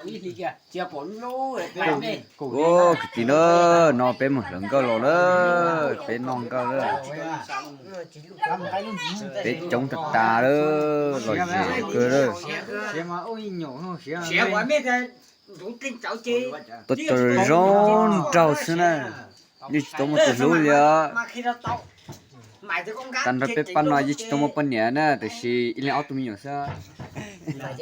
Ua kwv tij na, no peb mus hlawv nkauj los na, peb noj nkauj na. Peb coob tag tas lawm, lom zem kawg lawm. Tuaj tso zoo nraug xwb na, yeej tsis tau muaj tus hlub li os. Tag nrho peb pab no yeej tsis tau muaj poj niam na, tiam sis ib leeg ob tug me nyuam xwb. Noj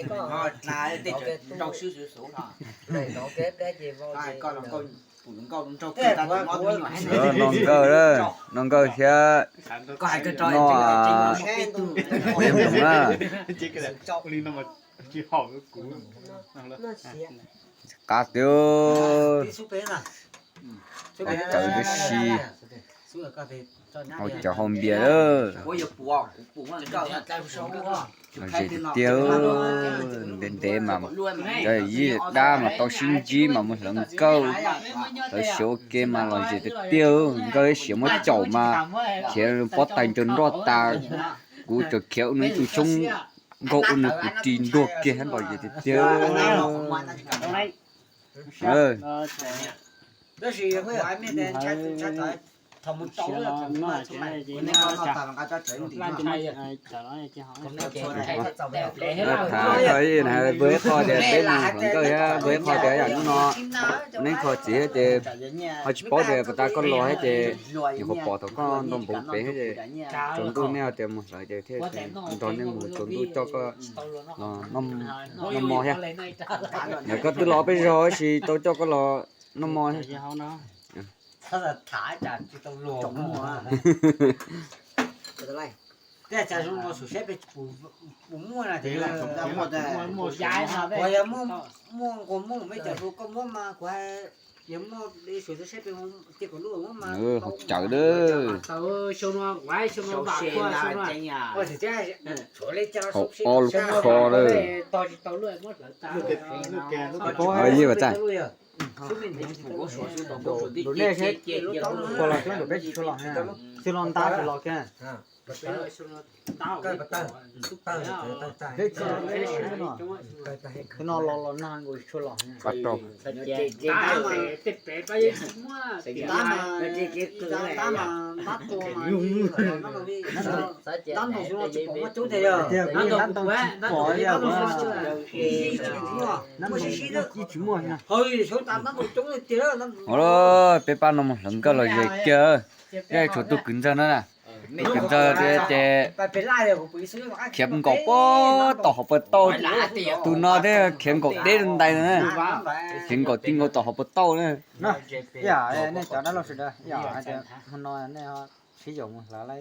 nkauj, noj nkauj thiab noj peb mloog na. Qab tiag, cawm tib si, hau cawv hau npias lawm. Lom zem tiag tiag, ntev ntev mas cov yij dab mas tau sib ntsib mas mus hlawv nkauj, hlawv siav ua ke mas lom zem tiag tiag. Nkauj siav muab caum mas khiav pob tais ncaws nroj tas, kuv tseem khiav ua nws ib tug xyoob nkauj ua nws kuv ris ntuag kiag thiab, lom zem tiag tiag. Tham txog ib qho tias peb mus hlawv nkauj thiab, peb ib qho tias yam hnub no neb kho txiv thiab ces ho tsis paub tias puas tas koj los thiab ces nyuam qhuav pom thaum koj nto npoo pem thiab ces tsaus ntuj nej ho tias mus hlawv ces thiaj nrog nej mus tsaus ntuj coj koj los noj mov thiab. Yog koj twb los peb zog tab sis tau coj koj los noj mov thiab. Hau cawv lawm. Hau ob lub kho lawm. Yij Vam Txaij, peb tsis tshua los kiag. Peb tsis los kiag no, no los los nag nkaus tsis tshua los. Ua, peb pab no mus hlawv nkauj los ze kiag. Peb tshuav tus kwv ntxawg no na, tus kwv ntxawg ces khiav nkaum puag tom hauv pas tauj, tus no thiab khiav nkaum deb rau ntais na, khiav nkaum ti nkaus tom hauv pas tauj na. Ib yam nej cov dab laug sawv daws, ib yam hais tias hmo no nej sib yaum mus hlawv lawm,